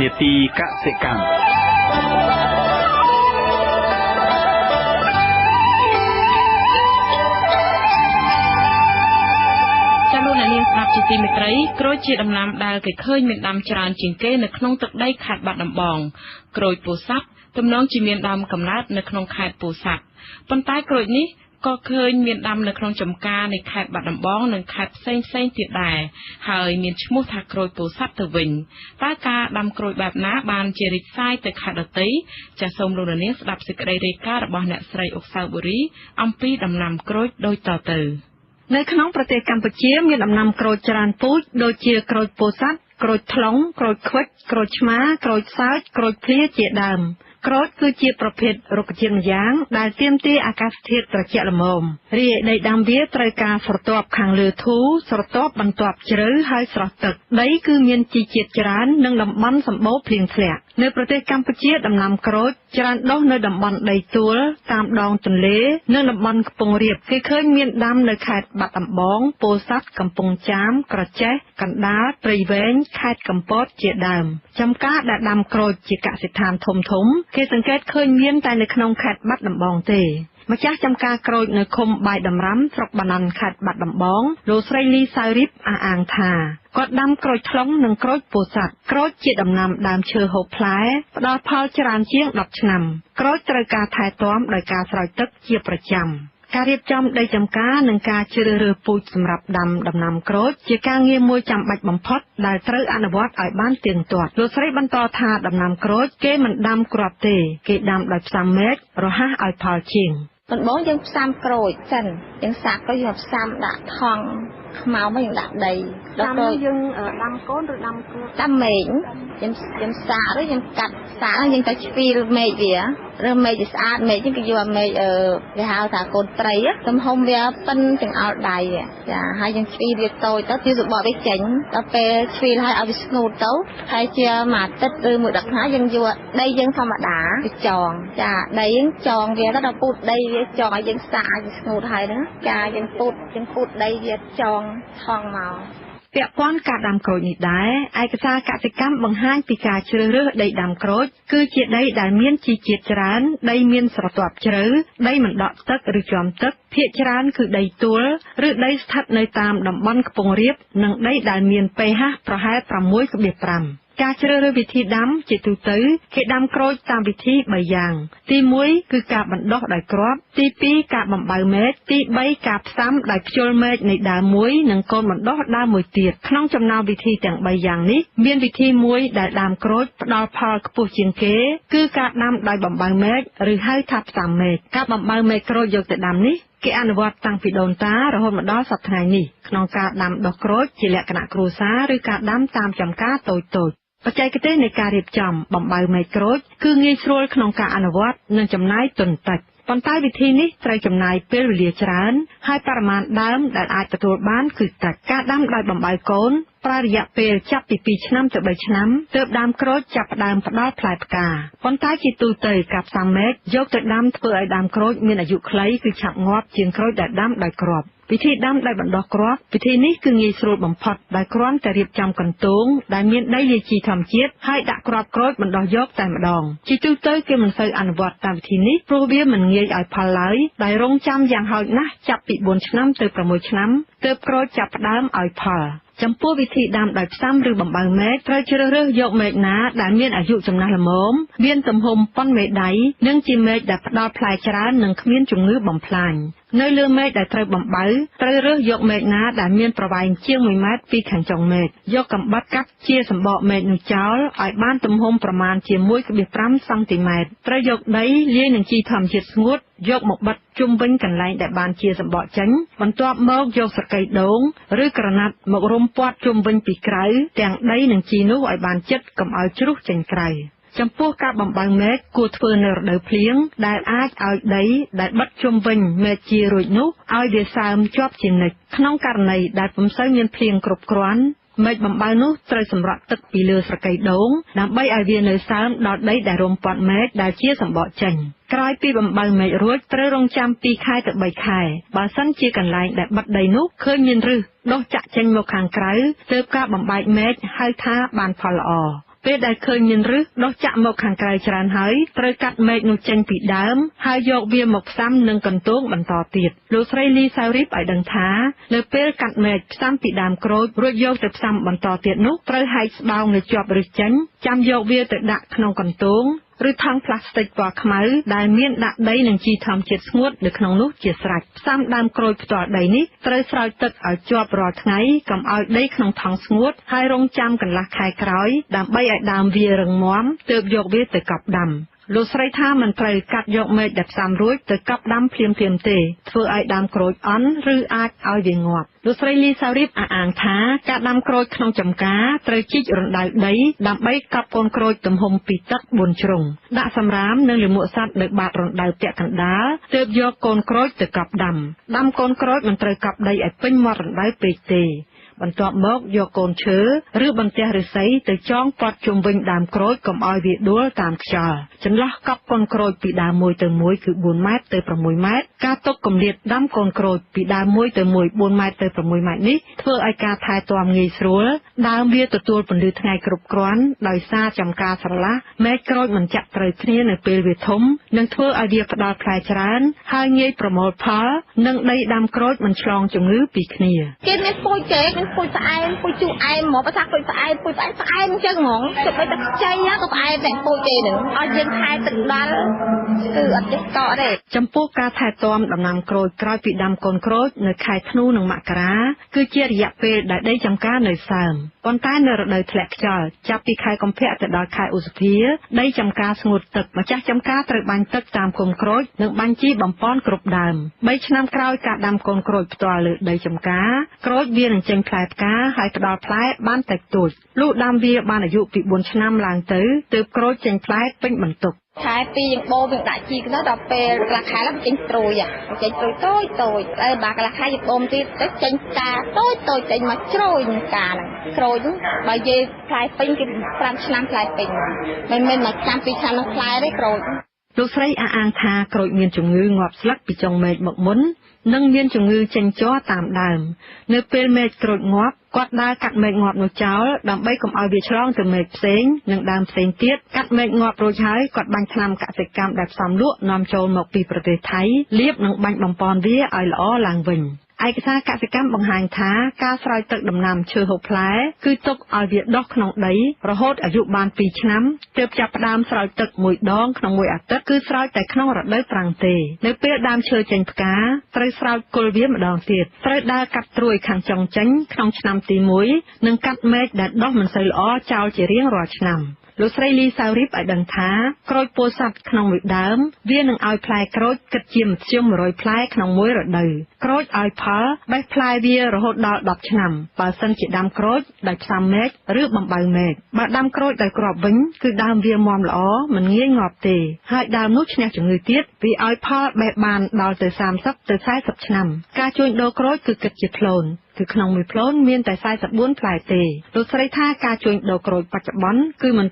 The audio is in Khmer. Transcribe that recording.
នេតិកសិកម្មចាលោកអ្នកនាងស្ដាប់ជាទីមេត្រីក្រូចជាដំណាំដែលគេឃើញមានដាំច្រើនជាងគេនៅក្នុងទឹកដីខេត្តបាត់ដំបងក្រូចពោធិ៍សាត់ទំនងជាមានដើមកំណើតនៅក្នុងខេត្តពោធិ៍សាត់ប៉ុន្តែក្រូចនេះក៏ឃើញមានដាំនៅក្នុងចំការនៃខេត្តបាត់ដំបងនិងខេត្តផ្សេងផ្សេងទៀតដែរហើយមានឈ្មោះថាក្រូចពោធិ៍សាត់ទៅវិញតើការដាំក្រូចបែបណាបានជារីកសាយទៅខេត្តដទៃចាសសូមលោកអ្នកនាងស្ដាប់សេចក្តីរាយការណ៍របស់អ្នកស្រីអ៊ុកសៅបុរីអំពីដំណាំក្រូចដូចតទៅនៅក្នុងប្រទេសកម្ពុជាមានដំណាំក្រូចច្រើនពូជដូចជាក្រូចពោធិ៍សាត់ក្រូចថ្លុងក្រូចខ្វិចក្រូចឆ្មាក្រូចសើចក្រូចភ្លាជាដើមក្រូចគឺជាប្រភេទរុក្ខជាតិម្យ៉ាងដែលទាមទារអាកាសធាតុត្រជាក់ល្មមរីឯដីដាំវាត្រូវការស្រទាប់ខាងលើធូរស្រទាប់បន្ទាប់ជ្រៅហើយស្រស់ទឹកដីគឺមានជីជាតិច្រើននិងតំបន់សម្បូរភ្លៀងធ្លាក់នៅប្រទេសកម្ពុជាដំណាំក្រូចច្រើនដុះនៅតំបន់ដីទួលតាមដងទន្លេនិងតំបន់ខ្ពង់រាបគេឃើញមានដាំនៅខេត្តបាត់ដំបងពោធិ៍សាត់កំពង់ចាមក្រចេះកណ្ដាលព្រៃវែងខេត្តកំពតជាដើមចំការដែលដាំក្រូចជាកសិដ្ឋានធំៗគេសង្កេតឃើញមានតែនៅក្នុងខេត្តបាត់ដំបងទេម្ចាស់ចំការក្រូចនៅឃុំបាយដំរាំស្រុកបាណន់ខេត្តបាត់ដំបងលោកស្រីលីសៅរីបអះអាងថាគាត់ដាំក្រូចថ្លុងនិងក្រូចពោធិ៍សាត់ក្រូចជាដំណាំដើមឈើហូបផ្លែផ្ដល់ផលច្រើនជាង10ឆ្នាំក្រូចត្រូវការថែទាំដោយការស្រោចទឹកជាប្រចាំការរៀបចំដីចំការនិងការជ្រើសរើសពូជសម្រាប់ដាំដំណាំក្រូចជាការងារមួយចាំបាច់បំផុតដែលត្រូវអនុវត្តឲ្យបានទៀងទាត់លោកស្រីបន្តថាដំណាំក្រូចគេមិនដាំគ្រាប់ទេគេដាំដោយផ្សាំមែករហ័សឲ្យផលជាងដំបូងយើងផ្សាំក្រូចសិនយើងសាកក្រូចយើងផ្សាំដាក់ថង់ខ្មៅមកយើងដាក់ដីដល់ក្រូចយើងដាំកូនឬដាំគ្រាប់ដាំមែកយើងសាកឬយើងកាត់សាកយើងទៅឆ្ពីលមែកវាឬមែកវាស្អាតមែកហ្នឹងគេយកមែកគេហៅថាកូនត្រីទំហំវាប៉ុនចង្អុលដៃចាហើយយើងឆ្ពីវាតូចទៅវាសបកវាចេញដល់ពេលឆ្ពីហើយឲ្យវាស្ងួតទៅហើយជាមួយអាទិត្យឬមួយ10ថ្ងៃយើងយកដីយើងធម្មតាវាចងចាដីយើងចងវាទៅដល់ពូតដីវាចងឲ្យយើងសាកឲ្យវាស្ងួតហើយហ្នឹងចាយើងពូតដីវាចងថងមកពាក់ព័ន្ធការដាំក្រូចនេះដែរឯកសារកសិកម្មបង្ហាញពីការជ្រើសរើសដីដាំក្រូចគឺជាដីដែលមានជីជាតិច្រើនដីមានស្រទាប់ជ្រៅដីមិនដក់ទឹកឬជាំទឹកភាគច្រើនគឺដីទួលឬដីស្ថិតនៅតាមតំបន់ខ្ពង់រាបនិងដីដែលមាន pH ប្រហែល 6.5 ការជ្រើសរើសវិធីដាំជាទូទៅគេដាំក្រូចតាមវិធី3យ៉ាងទី1គឺការបណ្ដុះដោយគ្រាប់ទី2ការបំបៅមែកទី3ការផ្សាំដោយខ្ជុលមែកនៃដើមមួយនិងកូនបណ្ដុះដើមមួយទៀតក្នុងចំណោមវិធីទាំង3យ៉ាងនេះមានវិធីមួយដែលដាំក្រូចផ្ដល់ផលខ្ពស់ជាងគេគឺការដាំដោយបំបៅមែកឬហៅថាផ្សាំមែកការបំបៅមែកក្រូចយកទៅដាំនេះគេអនុវត្តតាំងពីដូនតារហូតមកដល់សប្តាហ៍ថ្ងៃនេះក្នុងការដាំដុះក្រូចជាលក្ខណៈគ្រួសារឬការដាំតាមចំការតូចៗបច្ចេកទេសនៃការរៀបចំបំបៅមែកក្រូចគឺងាយស្រួលក្នុងការអនុវត្តនិងចំណាយទុនតិចប៉ុន្តែវិធីនេះត្រូវចំណាយពេលវេលាច្រើនហើយបរិមាណដើមដែលអាចទទួលបានគឺតិចការដាំដោយបំបៅកូនប្រើរយៈពេលចាប់ពី2ឆ្នាំទៅ3ឆ្នាំទើបដើមក្រូចចាប់ផ្ដើមផ្ដល់ផ្លែផ្កាប៉ុន្តែជាទូទៅការផ្សាំមែកយកទៅដាំធ្វើឲ្យដើមក្រូចមានអាយុខ្លីគឺឆាប់ងាប់ជាងក្រូចដែលដាំដោយគ្រាប់វិធីដាំដោយបណ្ដុះគ្រាប់វិធីនេះគឺងាយស្រួលបំផុតដោយគ្រាន់តែរៀបចំកន្ទោងដែលមានដីលាយជីធម្មជាតិហើយដាក់គ្រាប់ក្រូចបណ្ដុះយកតែម្ដងជាទូទៅគេមិនសូវអនុវត្តតាមវិធីនេះព្រោះវាមិនងាយឲ្យផលឡើយដោយរងចាំយ៉ាងហោចណាស់ចាប់ពី4ឆ្នាំទៅ6ឆ្នាំទើបក្រូចចាប់ផ្ដើមឲ្យផលចំពោះវិធីដាំដោយផ្សាំឬបំបៅមែកត្រូវជ្រើសរើសយកមែកណាដែលមានអាយុចំណាស់ល្មមមានទំហំប៉ុនមេដៃនិងជាមែកដែលផ្ដល់ផ្លែច្រើននិងគ្មានជំងឺបំផ្លាញនៅលើមែកដែលត្រូវបំបៅត្រូវរើសយកមែកណាដែលមានប្រវែងជាង1ម៉ែត្រពីខាងចុងមែកយកកំបិតកាត់ជាសម្បកមែកនោះចោលឲ្យបានទំហំប្រមាណជា 1.5 សង់ទីម៉ែត្រត្រូវយកដីលាយនឹងជីធម្មជាតិស្ងួតយកមកបិទជុំវិញកន្លែងដែលបានជាសម្បកចេញបន្ទាប់មកយកស្រកីដូងឬក្រណាត់មករុំព័ទ្ធជុំវិញពីក្រៅទាំងដីនិងជីនោះឲ្យបានជិតកុំឲ្យជ្រុះចេញក្រៅចំពោះការបំបៅមែកគួរធ្វើនៅរដូវភ្លៀងដែលអាចឲ្យដីដែលបិទជុំវិញមែកជារួចនោះឲ្យវាសើមជាប់ជានិច្ចក្នុងករណីដែលពុំសូវមានភ្លៀងគ្រប់គ្រាន់មែកបំបៅនោះត្រូវសម្រក់ទឹកពីលើស្រកីដូងដើម្បីឲ្យវានៅសើមដល់ដីដែលរុំព័ទ្ធមែកដែលជាសម្បកចេញក្រោយពីបំបៅមែករួចត្រូវរងចាំ2ខែទៅ3ខែបើសិនជាកន្លែងដែលបិទដីនោះឃើញមានឫសដុះចាក់ចេញមកខាងក្រៅទើបការបំបែកមែកហៅថាបានផលល្អ ពេលដែលឃើញមានឫសដុះចាក់មកខាងក្រៅច្រើនហើយត្រូវកាត់មែកនោះចេញពីដើមហើយយកវាមកផ្សំនឹងកន្ទោងបន្តទៀតលោកស្រីលីសៅរីបឲ្យដឹងថានៅពេលកាត់មែកផ្សំពីដើមក្រូចរួចយកទៅផ្សំបន្តទៀតនោះត្រូវហែកស្បោងនៅជាប់ឫសចេញចាំយកវាទៅដាក់ក្នុងកន្ទោងឬថង់ប្លាស្ទិកពណ៌ខ្មៅដែលមានដាក់ដីនិងជីធម្មជាតិស្ងួតនៅក្នុងនោះជាស្រេចផ្សំដើមក្រូចផ្ទាល់ដីនេះត្រូវស្រោចទឹកឲ្យជាប់រាល់ថ្ងៃកុំឲ្យដីក្នុងថង់ស្ងួតហើយរង់ចាំកន្លះខែក្រោយដើម្បីឲ្យដើមវារឹងមាំទើបយកវាទៅកប់ដាំលោកស្រីថាមិនត្រូវកាត់យកមែកដែលផ្សំរួចទៅកប់ដាំភ្លាមៗទេធ្វើឲ្យដើមក្រូចអន់ឬអាចឲ្យវាងាប់លោកស្រីលីសារីបអះអាងថាការដាំក្រូចក្នុងចំការត្រូវជីករណ្ដៅដីដើម្បីកប់កូនក្រូចទំហំ2ទឹក4ជ្រុងដាក់សម្រាមនិងលាមកសត្វនៅបាតរណ្ដៅពាក់កណ្ដាលទើបយកកូនក្រូចទៅកប់ដាំដាំកូនក្រូចមិនត្រូវកប់ដីឲ្យពេញមាត់រណ្ដៅពេកទេបន្ទាប់មកយកកូនឈើឬបន្ទះឫស្សីទៅចងព័ទ្ធជុំវិញដើមក្រូចកុំឲ្យវាដួលតាមខ្យល់ចន្លោះកប់កូនក្រូចពីដើមមួយទៅមួយគឺ4ម៉ែត្រទៅ6ម៉ែត្រការទុកគម្លាតដាំកូនក្រូចពីដើមមួយទៅមួយ4ម៉ែត្រទៅ6ម៉ែត្រនេះធ្វើឲ្យការថែទាំងាយស្រួលដើមវាទទួលពន្លឺថ្ងៃគ្រប់គ្រាន់ដោយសារចំការស្រឡះមែកក្រូចមិនចាក់ត្រូវគ្នានៅពេលវាធំនឹងធ្វើឲ្យវាផ្ដល់ផ្លែច្រើនហើយងាយប្រមូលផលនិងដីដាំក្រូចមិនឆ្លងជំងឺពីគ្នាគេមានពូជគេមានពូជផ្អែមពូជជូរអែមហ្មងបើថាពូជផ្អែមពូជផ្អែមផ្អែមអញ្ចឹងហ្មងជិតបីទឹកខ្ចីក៏ផ្អែមតែពូជគេហ្នឹងឲ្យយើងថែទឹកដល់គឺអត់ចេះកក់ទេចំពោះការថែទាំដំណាំក្រូចក្រោយពីដាំកូនក្រូចនៅខែធ្នូនិងមករាគឺជារយៈពេលដែលដីចំការនៅសើមប៉ុន្តែនៅរដូវធ្លាក់ខ្យល់ចាប់ពីខែកុម្ភៈទៅដល់ខែឧសភាដីចំការស្ងួតទឹកម្ចាស់ចំការត្រូវបាញ់ទឹកតាមគុំក្រូចនិងបាញ់ជីបំប៉នគ្រប់ដើម3ឆ្នាំក្រោយការដាំកូនក្រូចផ្ទាល់លើដីចំការក្រូចវានឹងចេញផ្លែផ្កាហើយផ្ដល់ផ្លែបានតិចតួចលុះដាំវាបានអាយុពី4ឆ្នាំឡើងទៅទើបក្រូចចេញផ្លែពេញបន្ទុកខែ2យើងបូមយើងដាក់ជីទៅដល់ពេលកន្លះខែឡើងចេញត្រួយចេញត្រួយតូចតូចហើយបើកន្លះខែយើងបូមទៀតទៅចេញផ្កាតូចតូចចេញមកជ្រោយផ្កាហ្នឹងក្រូចបើនិយាយផ្លែពេញគឺ5ឆ្នាំផ្លែពេញមិនមែន1ឆ្នាំ2ឆ្នាំនឹងផ្លែទេក្រូចលោកស្រីអះអាងថាក្រូចមានជំងឺងាប់ស្លឹកពីចុងមែកមកមុននិងមានជំងឺចេញជ័រតាមដើមនៅពេលមែកក្រូចងាប់គាត់ដើរកាត់មែកងាប់នោះចោលដើម្បីកុំឲ្យវាឆ្លងទៅមែកផ្សេងនិងដើមផ្សេងទៀតកាត់មែកងាប់រួចហើយគាត់បាញ់ថ្នាំកសិកម្មដែលផ្សំលក់នាំចូលមកពីប្រទេសថៃលាបនិងបាញ់បំប៉នវាឲ្យល្អឡើងវិញឯកសារកសិកម្មបង្ហាញថាការស្រោចទឹកដំណាំឈើហូបផ្លែគឺទុកឲ្យវាដុះក្នុងដីរហូតអាយុបាន2ឆ្នាំទើបចាប់ផ្ដើមស្រោចទឹកមួយដងក្នុងមួយអាទិត្យគឺស្រោចតែក្នុងរដូវប្រាំងទេនៅពេលដើមឈើចេញផ្កាត្រូវស្រោចគល់វាម្ដងទៀតត្រូវដើរកាត់ត្រួយខាងចុងចេញក្នុងឆ្នាំទី1និងកាត់មែកដែលដុះមិនសូវល្អចោលជារៀងរាល់ឆ្នាំលោកស្រីលីសៅរីបឲ្យដឹងថាក្រូចពោធិ៍សាត់ក្នុងមួយដើមវានឹងឲ្យផ្លែក្រូចគិតជាមធ្យម100ផ្លែក្នុងមួយរដូវក្រូចឲ្យផលបេះផ្លែវារហូតដល់10ឆ្នាំបើសិនជាដាំក្រូចដោយផ្សំមែកឬបំបៅមែកបើដាំក្រូចដោយគ្រាប់វិញគឺដើមវាមាំល្អមិនងាយងាប់ទេហើយដើមនោះឈ្នះជំងឺទៀតវាឲ្យផលបេះបានដល់ទៅ30ទៅ40ឆ្នាំការជួញដូរក្រូចគឺគិតជាផ្លូនគឺក្នុងមួយផ្លូនមានតែ44ផ្លែទេលោកស្រីថាការជួញដូរក្រូចបច្ចុប្បន្នគឺមិន